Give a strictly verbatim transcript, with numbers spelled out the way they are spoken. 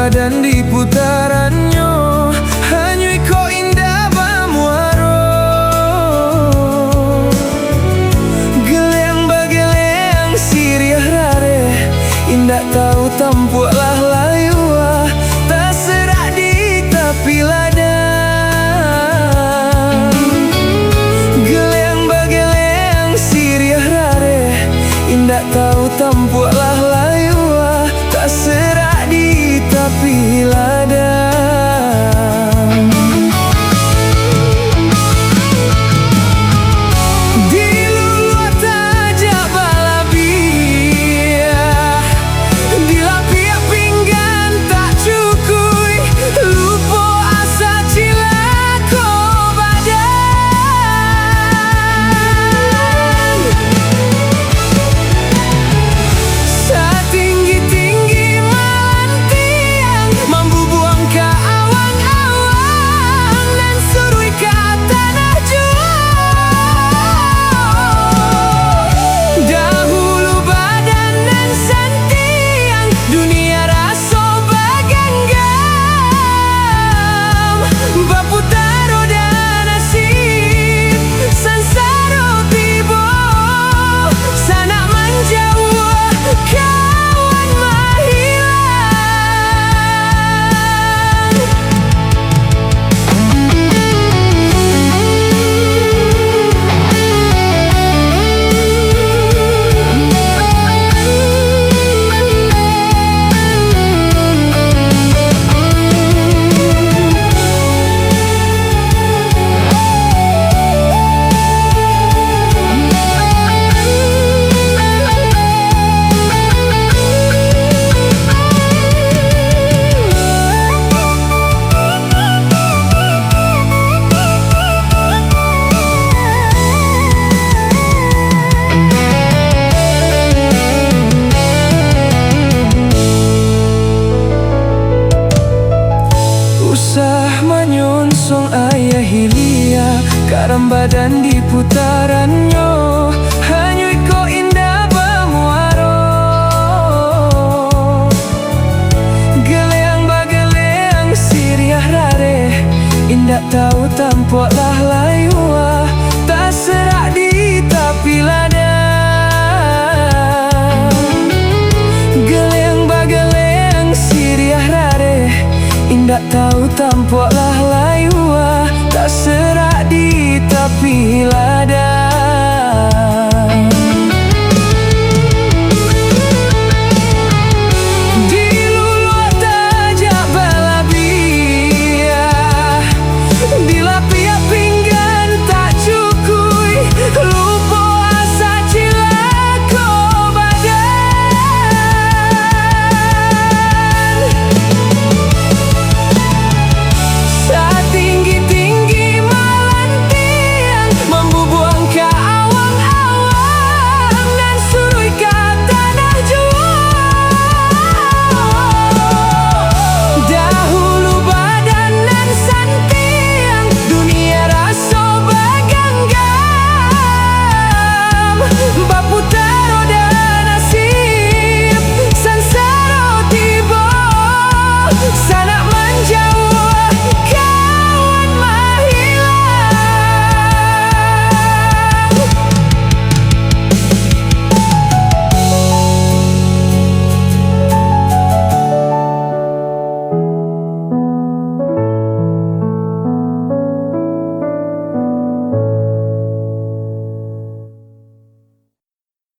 Dan di putarannyo, hanyo iko indak bamuaro. Geleang bageleang siriah rareh, indak tahu tampuak lah layua, taserak di tapi ladang. Geleang bageleang siriah rareh, indak tahu tampuak lah layua, taserak di tapi ladang. Diluluah tajak balabiah, dilapiak pinggan tak cukuik, lupo asa cilako badan. Satinggi-tinggi malantiang, mambubuang ka awang-awang, nan suruik ka tanah juo. Dahulu badan nan santiang, dunia raso baganggam, baputar roda nasib, sansaro tibo, sanak manjauah, kawan mahilang. Usah manyonsong ayah hilia, karam badan di putarannyo, hanyo iko indak bamuaro. Geleang bageleang siriah rareh, indak tahu tampuak lah layua, taserak di tapi ladang. Geleang bageleang siriah rareh, indak tahu tampuak lah layua, taserak di tapi ladang.